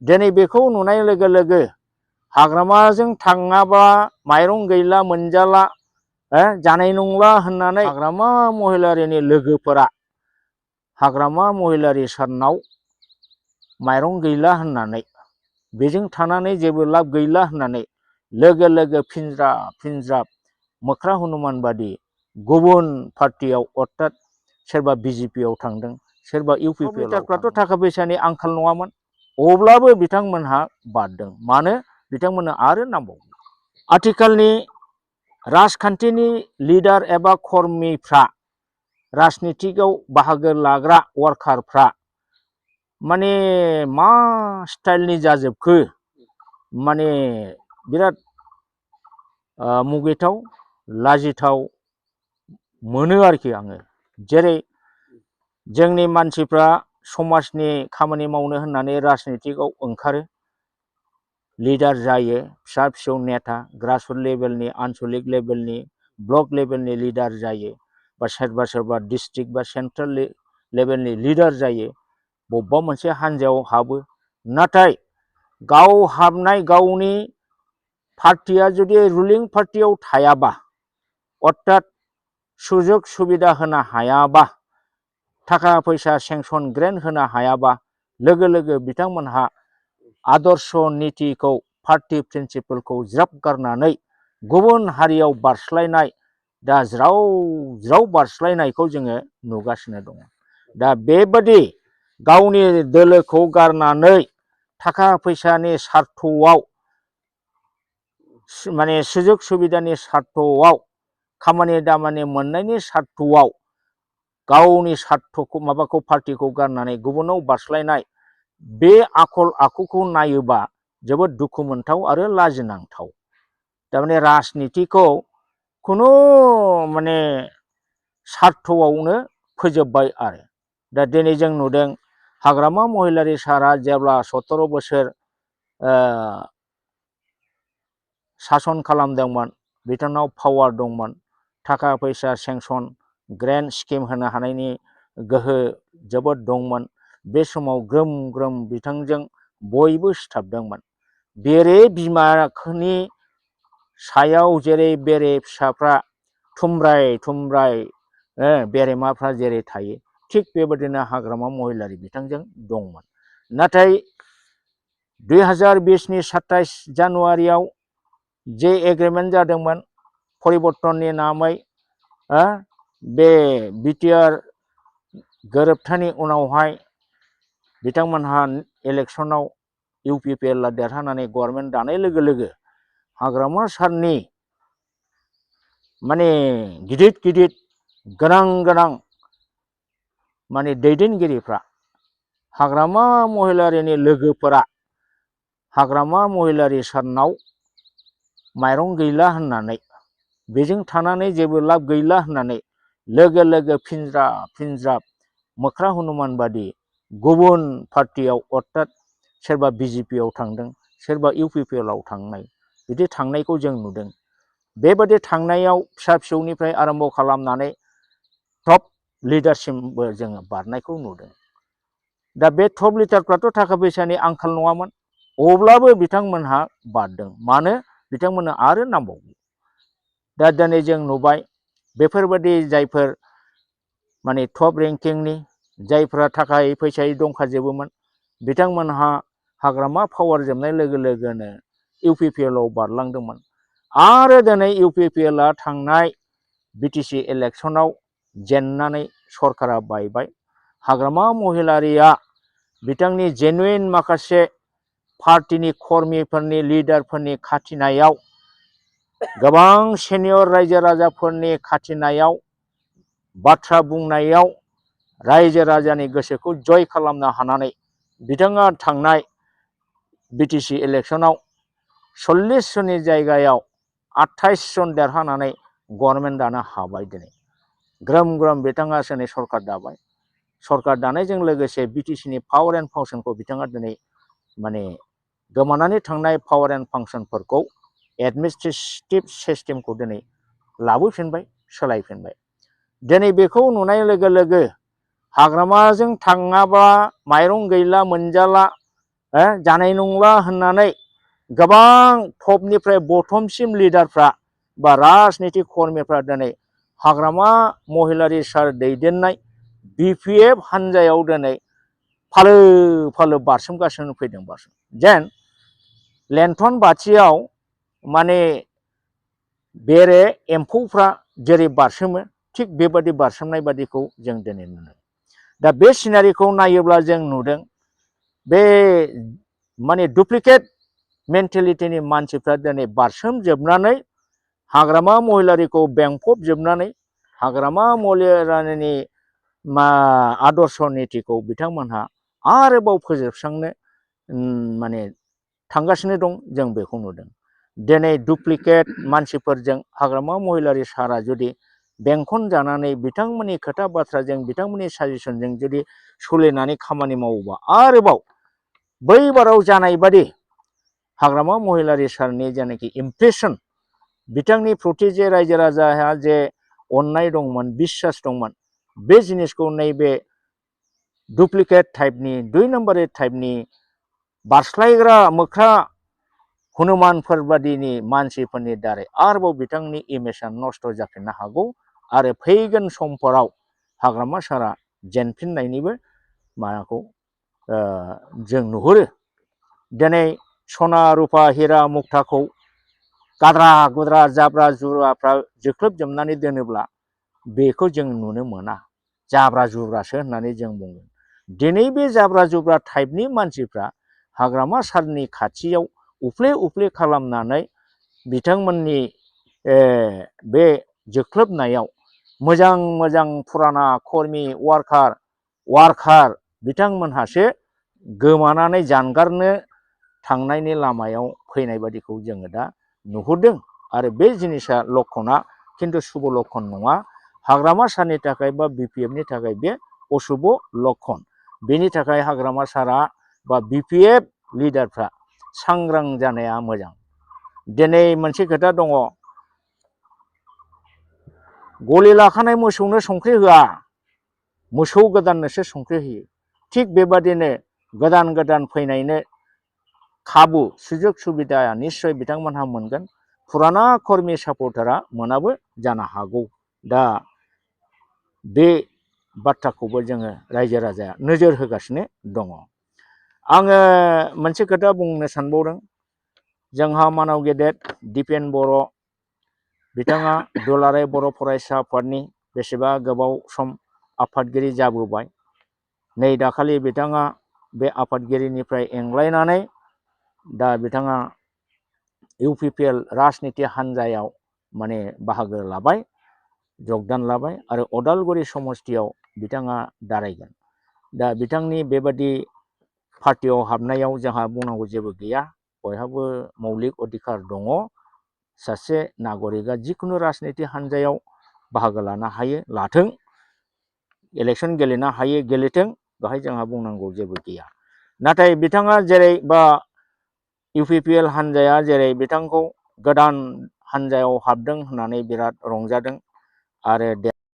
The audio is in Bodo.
दिनै बेखौ नुनाय लोगो लोगो हाग्रामाजों थाङाबा माइरं गैला मोनजाला जानाय नंला होननानै हाग्रामा महिलारिनि लोगोफोरा हाग्रामा महिलारि सारनाव माइरं गैला होननानै बेजों थानानै जेबो लाब गैला होननानै लोगो लोगो फिनज्राब मोख्रा हनुमान बादि गुबुन पार्टियाव अर्थात सोरबा बिजेपियाव थांदों सोरबा इउपिपिएलआव थाखा फैसानि आंखाल नङामोन अब्लाबो बिथांमोनहा बारदों मानो बिथांमोननो आरो नांबावगौ आथिखालनि राजखान्थिनि लिडार एबा कर्मीफ्रा राजनितिकआव बाहागो लाग्रा वार्कारफ्रा माने मा स्टाइलनि जाजोबखो माने बिराद मुगैथाव लाजिथाव मोनो आरोखि आङो जेरै जोंनि मानसिफ्रा समाजनि खामानि मावनो होननानै राजनितिकआव ओंखारो लिडार जायो फिसा फिसौ नेता ग्रासरुट लेभेलनि आनसलिक लेभेलनि ब्लक लेभेलनि लिडार जायो बा सोरबा डिस्ट्रिक्ट बा सेन्ट्रेल लेभेलनि लिडार जायो बबेबा मोनसे हान्जायाव हाबो नाथाय गाव हाबनाय गावनि पार्टिया जुदि रुलिं पार्टियाव थायाबा अर्थात सुजुग सुबिदा होनो हायाबा थाखा फैसा सेंसन ग्रेन्ट होनो हायाबा लोगो लोगो बिथांमोनहा आदर्श नीतिखौ पार्टी प्रिन्सिपलखौ ज्राब गारनानै गुबुन हारियाव बारस्लायनाय दा ज्राव ज्राव बारस्लायनायखौ जोङो नुगासिनो दङ दा बेबादि गावनि दोलोखौ गारनानै थाखा फैसानि सार्थआव माने सुजुग सुबिदानि सार्थआव खामानि दामानि मोननायनि सार्थआव गावनि सार्थखौ माबाखौ पार्टिखौ गारनानै गुबुनाव बारस्लायनाय बे आखल आखुखौ नायोबा जोबोद दुखु मोनथाव आरो लाजिनांथाव थारमाने राजनितिखौ खुनु माने सार्थआवनो फोजोबबाय आरो दा दिनै जों नुदों हाग्रामा महिलारि सारा जेब्ला 17 बोसोर सासन खालामदोंमोन बिथांनाव पावार दंमोन थाखा फैसा सेंसन ग्रेन्ट स्किम होनो हानायनि गोहो जोबोद दंमोन बे समाव ग्रोम ग्रोम बिथांजों बयबो सिथाबदोंमोन बेरे बिमानि सायाव जेरै बेरे फिसाफ्रा थुमब्राय बेरेमाफ्रा जेरै थायो थिग बेबादिनो हाग्रामा महिलारि बिथांजों दंमोन नाथाय 2020 नि 27 जानुवारियाव जे एग्रिमेन्ट जादोंमोन परिबर्तननि नामै बे बिटिआर गोरोबथानि उनावहाय बिथांमोनहा इलेक्सनाव इउपिपिएलआ देरहानानै गभर्नमेन्ट दानाय लोगो लोगो हाग्रामा सारनि माने गिदिर गोनां माने दैदेनगिरिफ्रा हाग्रामा महिलारिनि लोगोफोरा हाग्रामा महिलारि सारनाव माइरं गैला होननानै बेजों थानानै जेबो लाब गैला होननानै लोगो लोगो फिनज्राब मोख्रा हनुमान बादि गुबुन पार्टियाव अर्थात सोरबा बिजेपियाव थांदों सोरबा इउपिपिएलआव थांनाय बिदि थांनायखौ जों नुदों बेबादि थांनायाव फिसा फिसौनिफ्राय आरम्भ खालामनानै टप लिडारसिमबो जोङो बारनायखौ नुदों दा बे टप लिडारफ्राथ' थाखा फैसानि आंखाल नङामोन अब्लाबो बिथांमोनहा बारदों मानो बिथांमोननो आरो नांबावगौ दा दिनै जों नुबाय बेफोरबादि जायफोर माने टप रेंकिंनि जायफोरा थाखा फैसायै दंखाजोबोमोन बिथांमोनहा हाग्रामा पावार जोबनाय लोगो लोगोनो इउपिपिएलआव बारलांदोंमोन आरो दिनै इउपिपिएलआ थांनाय बिटिसि इलेक्सनाव जेननानै सरकारा बायबाय हाग्रामा महिलारिया बिथांनि जेनुइन माखासे पार्टिनि कर्मीफोरनि लिडारफोरनि खाथिनायाव गोबां सेनियर रायजो राजाफोरनि खाथिनायाव बाथ्रा बुंनायाव रायजो राजानि गोसोखौ जय खालामनो हानानै बिथाङा थांनाय बिटिसि इलेक्सनाव 40 जननि जायगायाव 28 जन देरहानानै गभर्नमेन्ट दानो हाबाय दिनै ग्रोम ग्रोम बिथाङा दिनै सरकार दाबाय सरकार दानायजों लोगोसे बिटिसिनि पावार एन्ड फांसनखौ बिथाङा दिनै माने गोमानानै थांनाय पावार एन्ड फांसनफोरखौ एडमिनिस्ट्रेटिभ सिस्टेमखौ दिनै लाबोफिनबाय सोलायफिनबाय दिनै बेखौ नुनाय लोगो लोगो हाग्रामाजों थाङाबा माइरं गैला मोनजाला जानाय नंला होननानै गोबां टपनिफ्राय बटमसिम लिडारफ्रा बा राजनितिक कर्मिफ्रा दिनै हाग्रामा महिलारि सार दैदेननाय BPF हान्जायाव दिनै फालो फालो बारसोमगासिनो फैदों जेन लेन्थन बाथियाव माने बेरे एम्फौफ्रा जेरै बारसोमो थिग बेबादि बारसोमनाय बादिखौ जों दिनै नुनो। दा बे सिनारिखौ नायोब्ला जों नुदों बे माने डुप्लिकेट मेन्टेलिटिनि मानसिफ्रा दिनै बारसोमजोबनानै हाग्रामा महिलारिखौ बेंफबजोबनानै हाग्रामा महिलारिनि आदर्श नीतिखौ बिथांमोनहा आरोबाव फोजोबस्रांनो माने थांगासिनो दं जों बेखौ नुदों। दिनै डुप्लिकेट मानसिफोरजों हाग्रामा महिलारि सारा जुदि बेंखन जानानै बिथांमोननि खोथा बाथ्राजों बिथांमोननि साजेसनजों जुदि सोलिनानै खामानि मावोबा आरोबाव बैबाराव जानाय बादि हाग्रामा महिलारि सारनि जेनाखि इम्प्रेसन बिथांनि प्रति जे रायजो राजाहा जे अननाय दंमोन बिश्वास दंमोन बे जिनिसखौ नैबे डुप्लिकेट टाइपनि 2 नम्बरनि टाइपनि बारस्लायग्रा मोख्रा हनुमानफोर बादिनि मानसिफोरनि दारै आरोबाव बिथांनि इमेजआ नस्थ' जाफिननो हागौ आरो फैगोन समफोराव हाग्रामा सारा जेनफिननायनिबो माबाखौ जों नुहुरो। दिनै सना रुपा हिरा मुक्ताखौ गाद्रा गुद्रा जाब्रा जुब्राफ्रा जोख्लोबजोबनानै दोनोब्ला बेखौ जों नुनो मोना। जाब्रा जुब्रासो होननानै जों बुंगोन। दिनै बे जाब्रा जुब्रा टाइपनि मानसिफ्रा हाग्रामा सारनि खाथियाव उफ्ले उफ्ले खालामनानै बिथांमोननि बे जोख्लोबनायाव मोजां मोजां फुराना कर्मि वार्कार बिथांमोनहासो गोमानानै जानगारनो थांनायनि लामायाव फैनाय बादिखौ जोङो दा नुहुरदों आरो बे जिनिसा लक्षणा खिन्थु शुभ लक्षण नङा। हाग्रामा सारनि थाखाय बा BPFनि थाखाय बे अशुभ लक्षण। बेनि थाखाय हाग्रामा सारा बा BPF लिडारफ्रा सांग्रां जानाया मोजां। दिनै मोनसे खोथा दङ गलि लाखानाय मोसौनो संख्रि होआ मोसौ गोदाननोसो संख्रि होयो। थिग बेबादिनो गोदान गोदान फैनायनो खाबु सुजुग सुबिदाया निश्चय बिथांमोनहा मोनगोन। फुराना कर्मि सापर्टारा मोनाबो जानो हागौ। दा बे बाथ्राखौबो जोङो रायजो राजाया नोजोर होगासिनो दङ। आङो मोनसे खोथा बुंनो सानबावदों। जोंहा मानाव गेदेर दिपेन बर' बिथाङा दुलाराय बर' फरायसा आफादनि बेसेबा गोबाव सम आफादगिरि जाबोबाय। नै दाखालि बिथाङा बे आफादगिरिनिफ्राय एंग्लायनानै दा बिथाङा UPPL राजनिति हान्जायाव माने बाहागो लाबाय जगदान लाबाय आरो अदालगुरि समस्तियाव बिथाङा दारायगोन। दा बिथांनि बेबादि पार्टियाव हाबनायाव जोंहा बुंनांगौ जेबो गैया। बयहाबो मौलिक अधिकार दङ। सासे नागरिकआ जिखुनु राजनिति हान्जायाव बाहागो लानो हायो लाथों, इलेक्सन गेलेनो हायो गेलेथों, बेहाय जोंहा बुंनांगौ जेबो गैया। नाथाय बिथाङा जेरै बा UPPL हान्जाया जेरै बिथांखौ गोदान हान्जायाव हाबदों होननानै बिराद रंजादों आरो